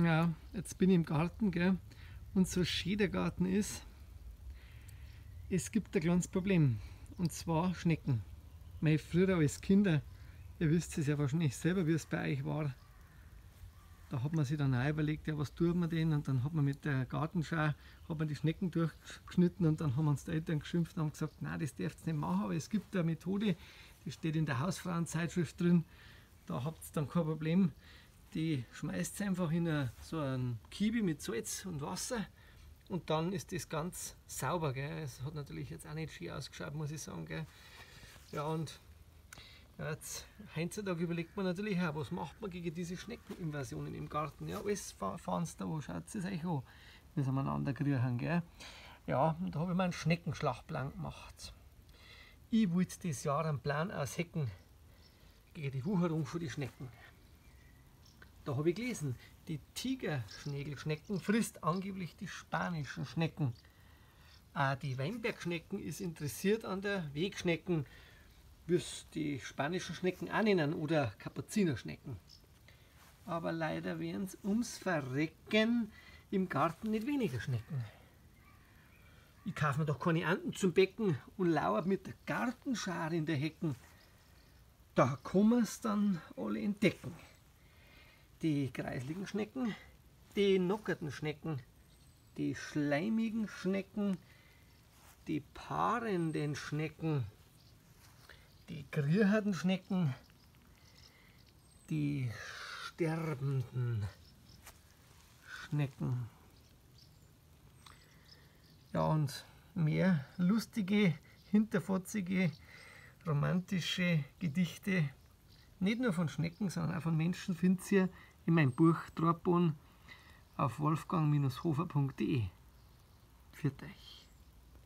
Ja, jetzt bin ich im Garten, gell? Und so schön der Garten ist, es gibt ein kleines Problem, und zwar Schnecken. Meine früher als Kinder, ihr wisst es ja wahrscheinlich selber, wie es bei euch war, da hat man sich dann auch überlegt, ja, was tut man denn? Und dann hat man mit der Gartenschau hat man die Schnecken durchgeschnitten und dann haben uns die Eltern geschimpft und haben gesagt, nein, das dürft ihr nicht machen, aber es gibt eine Methode, die steht in der Hausfrauenzeitschrift drin, da habt ihr dann kein Problem. Die schmeißt einfach in so einen Kibi mit Salz und Wasser und dann ist das ganz sauber. Gell? Es hat natürlich jetzt auch nicht schön ausgeschaut, muss ich sagen. Gell? Ja, und ja, jetzt, heutzutage überlegt man natürlich auch, was macht man gegen diese Schneckeninvasionen im Garten. Ja, alles fahren sie da an, schaut es euch an, wie sie aneinander kriechen. Gell? Ja, und da habe ich mir einen Schneckenschlachtplan gemacht. Ich wollte das Jahr einen Plan aushecken gegen die Wucherung von den Schnecken. Da habe ich gelesen, die Tigerschnägelschnecken frisst angeblich die spanischen Schnecken. Auch die Weinbergschnecken ist interessiert an der Wegschnecken, wie es die spanischen Schnecken auch nennen, oder Kapuzinerschnecken. Aber leider werden's ums Verrecken im Garten nicht weniger Schnecken. Ich kaufe mir doch keine Enten zum Becken und lauert mit der Gartenschare in der Hecken. Da kommen's dann alle entdecken. Die kreisligen Schnecken, die nockerten Schnecken, die schleimigen Schnecken, die paarenden Schnecken, die kriecherten Schnecken, die sterbenden Schnecken. Ja, und mehr lustige, hinterfotzige, romantische Gedichte, nicht nur von Schnecken, sondern auch von Menschen, findet ihr in meinem Buch Drahtboden auf wolfgang-hofer.de. Pfiat euch.